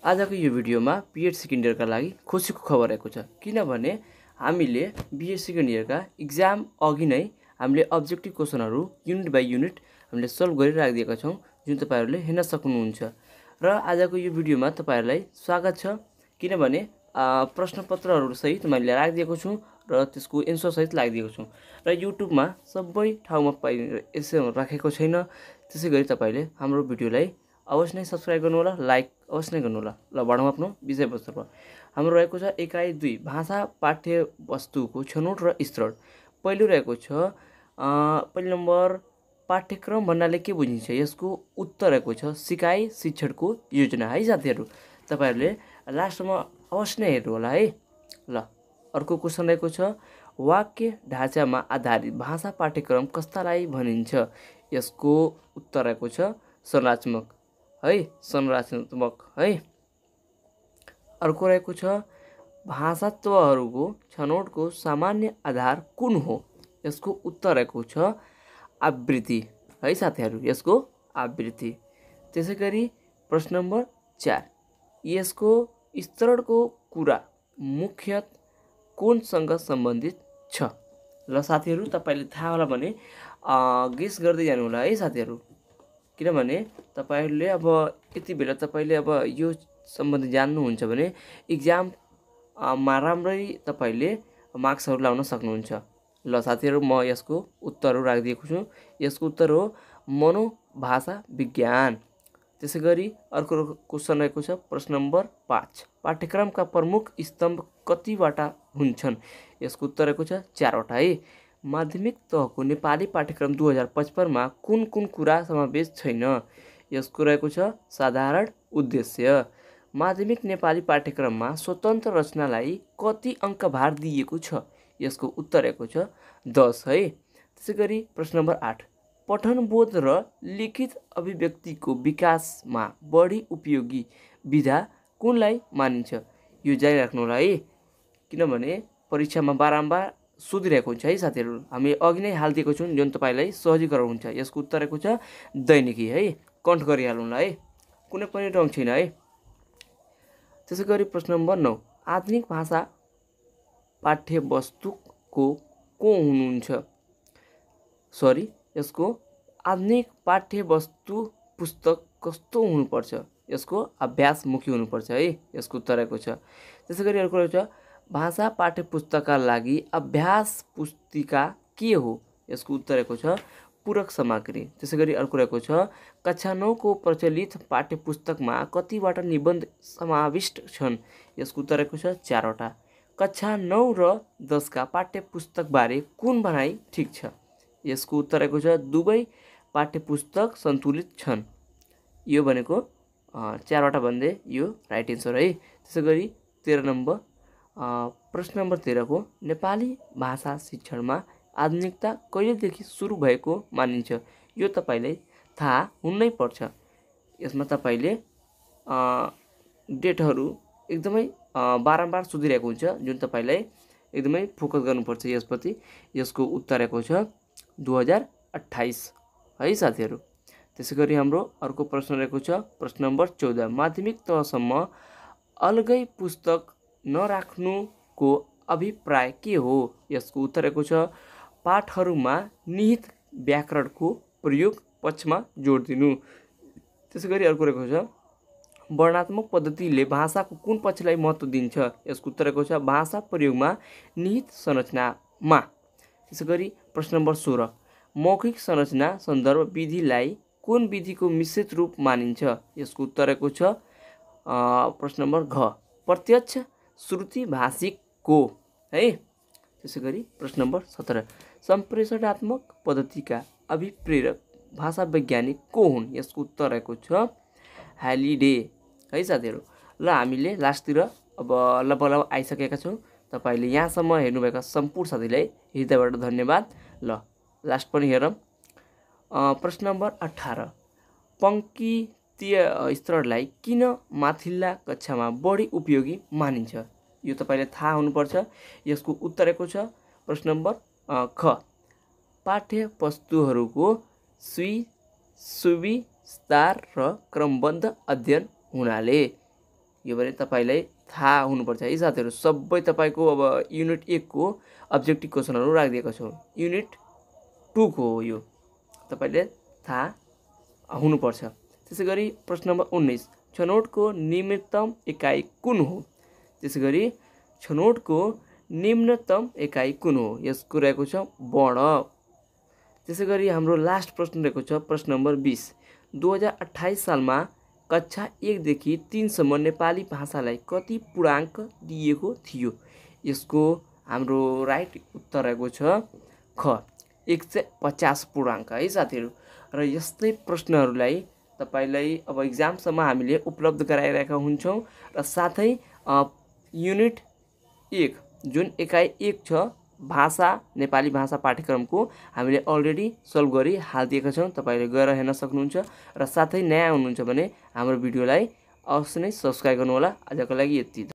आजको यो भिडियोमा बीएड सेकेन्ड इयरका लागि खुसीको खबर आएको छ। किनभने हामीले बीएड सेकेन्ड इयरका इक्जाम अघि नै हामीले अब्जेक्टिभ क्वेसनहरू युनिट बाई युनिट हामीले सल्भ गरि राखिदिएका छौँ, जुन तपाईहरुले हेर्न सक्नुहुन्छ। र आजको यो भिडियोमा तपाईहरुलाई स्वागत छ, किनभने प्रश्नपत्रहरू सहित मैले राखिदिएको छु र त्यसको एन्सर सहित राखिदिएको छु र युट्युबमा सबै ठाउँमा यसो राखेको छैन। त्यसैगरी तपाईले हाम्रो भिडियोलाई अवश्य नै सब्स्क्राइब गर्नु होला, लाइक अवश्य नै गर्नु होला। ल बढौँ आफ्नो विषयवस्तुतर्फ। हाम्रो रहेको छ इकाइ 2 भाषा पाठ्यवस्तुको छनौट र स्तरण। पहिलो रहेको छ पहिलो नम्बर पाठ्यक्रम भन्नाले के बुझिन्छ, यसको उत्तर रहेको छ सिकाइ शिक्षणको योजना है साथीहरु। तपाईहरुले लास्टमा अवश्य नै हेर्नु होला है। ल अर्को क्वेशन रहेको छ वाक्य ढाँचामा आधारित भाषा पाठ्यक्रम कस्तालाई भनिन्छ, यसको उत्तर रहेको छ संरचनात्मक है, संरचनात्मक है। अर्को रहेको छ भाषात्वहरूको छनौटको सामान्य आधार कुन हो, यसको उत्तर रहेको छ आवृत्ति है साथीहरु, यसको आवृत्ति। त्यसैगरी प्रश्न नम्बर 4 यसको स्तरणको कुरा मुख्यत कोनसँग सम्बन्धित छ। ल साथीहरु तपाईले थाहा होला भने गेस गर्दै जानु होला है साथीहरु, किनभने तपाईहरुले अब यति बेला तपाईले अब यो सम्बन्धी जान्नुहुन्छ भने इक्जाम मा राम्ररी तपाईले मार्क्सहरु लाउन सक्नुहुन्छ। ल साथीहरु म यसको उत्तरहरु राखिदिएको छु। यसको उत्तर हो मनोभाषा विज्ञान। त्यसैगरी अर्को क्वेशन रहेको छ प्रश्न नम्बर 5 पाठ्यक्रमका प्रमुख स्तम्भ कतिवटा हुन्छन्, यसको उत्तर रहेको छ 4 वटा है। माध्यमिक तहको नेपाली पाठ्यक्रम 2055 मा कुन कुन कुरा समावेश छैन, यसको रहेको छ साधारण उद्देश्य। माध्यमिक नेपाली पाठ्यक्रममा स्वतन्त्र रचनालाई कति अङ्क भार दिएको छ, यसको उत्तर रहेको छ 10 है। त्यसैगरी प्रश्न नम्बर 8 पठनबोध र लिखित अभिव्यक्तिको विकासमा बढी उपयोगी विधा कुनलाई मानिन्छ, यो जारी राख्नु होला है, किनभने परीक्षामा बारम्बार सोधिरहेको हुन्छ है साथीहरु। हामी अघि नै हाल्दिएको छौं जुन तपाईलाई सजिलो हुन्छ। यसको उत्तर रहेको छ दैनिकी है, कन्ट गरिहाल्नु होला है, कुनै पनि रङ छैन है। त्यसैगरी प्रश्न नम्बर 9 आधुनिक भाषा पाठ्यवस्तुको को हुनुहुन्छ, सरी यसको आधुनिक पाठ्यवस्तु पुस्तक कस्तो हुनुपर्छ, यसको अभ्यासमुखी हुनुपर्छ है, यसको उत्तर रहेको छ। त्यसैगरी अर्को रहेको छ भाषा पाठ्यपुस्तकका लागि अभ्यास पुस्तिका के हो, यसको उत्तर रहेको छ पूरक सामग्री। त्यसैगरी अर्को रहेको छ कक्षा 9 को प्रचलित पाठ्यपुस्तकमा कतिवटा निबन्ध समाविष्ट छन्, यसको उत्तर रहेको छ 4 वटा। कक्षा 9 र 10 का पाठ्यपुस्तक बारे कुन भनाइ ठीक छ, यसको उत्तर रहेको छ दुवै पाठ्यपुस्तक सन्तुलित छन्, यो भनेको 4 वटा भन्दै यो राइट एन्सर है। त्यसैगरी 13 नम्बर प्रश्न नम्बर 13 को नेपाली भाषा शिक्षणमा आधुनिकता कहिलेदेखि सुरु भएको मानिन्छ, यो तपाईलाई थाहा हुनै पर्छ। यसमा तपाईले डेटहरु एकदमै बारम्बार सोधिरहेको हुन्छ, जुन तपाईलाई एकदमै फोकस गर्नुपर्छ यसप्रति। यसको उत्तर रहेको छ 2028 है साथीहरु। त्यसैगरी हाम्रो अर्को प्रश्न रहेको छ प्रश्न नम्बर 14 माध्यमिक तहसम्म अलगै पुस्तक नराख्नुको अभिप्राय के हो, यसको उत्तर रहेको छ पाठहरुमा निहित व्याकरणको प्रयोग पक्षमा जोड दिनु। त्यसैगरी अर्को रहेको छ वर्णनात्मक पद्धतिले भाषाको कुन पक्षलाई महत्त्व दिन्छ, यसको उत्तर रहेको छ भाषा प्रयोगमा निहित संरचनामा। त्यसैगरी प्रश्न नम्बर 16 मौखिक संरचना सन्दर्भ विधिलाई कुन विधिको मिश्रित रूप मानिन्छ, यसको उत्तर रहेको छ प्रश्न नम्बर घ प्रत्यक्ष श्रुति भाषिकको है। त्यसैगरी प्रश्न नम्बर 17 सम्प्रेषणात्मक पद्धतिका अभिप्रेरक भाषा वैज्ञानिक को हुन्, यसको उत्तर रहेको छ ह्यालिडे है साथीहरु। ल हामीले लास्टतिर अब लगभग आइसकेका छौं। तपाईले यहाँसम्म हेर्नुभएका सम्पूर्ण साथीलाई हृदयबाट धन्यवाद। ल लास्ट पनि हेरौं। प्रश्न नम्बर 18 पंक्तिय स्तरलाई किन माथिल्ला कक्षामा बढी उपयोगी मानिन्छ, यो तपाईले थाहा हुनुपर्छ। यसको उत्तर रहेको छ प्रश्न नम्बर ख पाठ्यवस्तुहरूको सुविस्तार र क्रमबद्ध अध्ययन हुनाले। यो भने तपाईँलाई थाहा हुनुपर्छ है साथीहरू। सबै तपाईँको अब युनिट 1 को अब्जेक्टिभ क्वेसनहरू राखिदिएको छौँ। युनिट 2 को हो यो, तपाईँले थाहा हुनुपर्छ। त्यसै गरी प्रश्न नम्बर 19, छनौटको निम्नतम एकाइ कुन हो? त्यसै गरी छनौटको निम्नतम एकाइ कुन हो? यसको रहेको छ वर्ण। त्यसै गरी हाम्रो लास्ट प्रश्न रहेको छ प्रश्न नम्बर 20, 2028 सालमा कक्षा 1 देखि 3 सम्म नेपाली भाषालाई कति पूर्णाङ्क दिएको थियो? यसको हाम्रो राइट उत्तर रहेको छ ख 150 पूर्णाङ्क है साथीहरू। र यस्तै प्रश्नहरूलाई तपाईलाई अब इक्जामसम्म हामीले उपलब्ध गराइरहेका हुन्छौँ। र साथै युनिट 1 जुन एकाइ 1 छ भाषा, नेपाली भाषा पाठ्यक्रमको हामीले अलरेडी सल्भ गरी हालिदिएका छौँ। तपाईँले गएर हेर्न सक्नुहुन्छ। र साथै नयाँ हुनुहुन्छ भने हाम्रो भिडियोलाई अवश्य नै सब्सक्राइब गर्नुहोला। आजको लागि यति।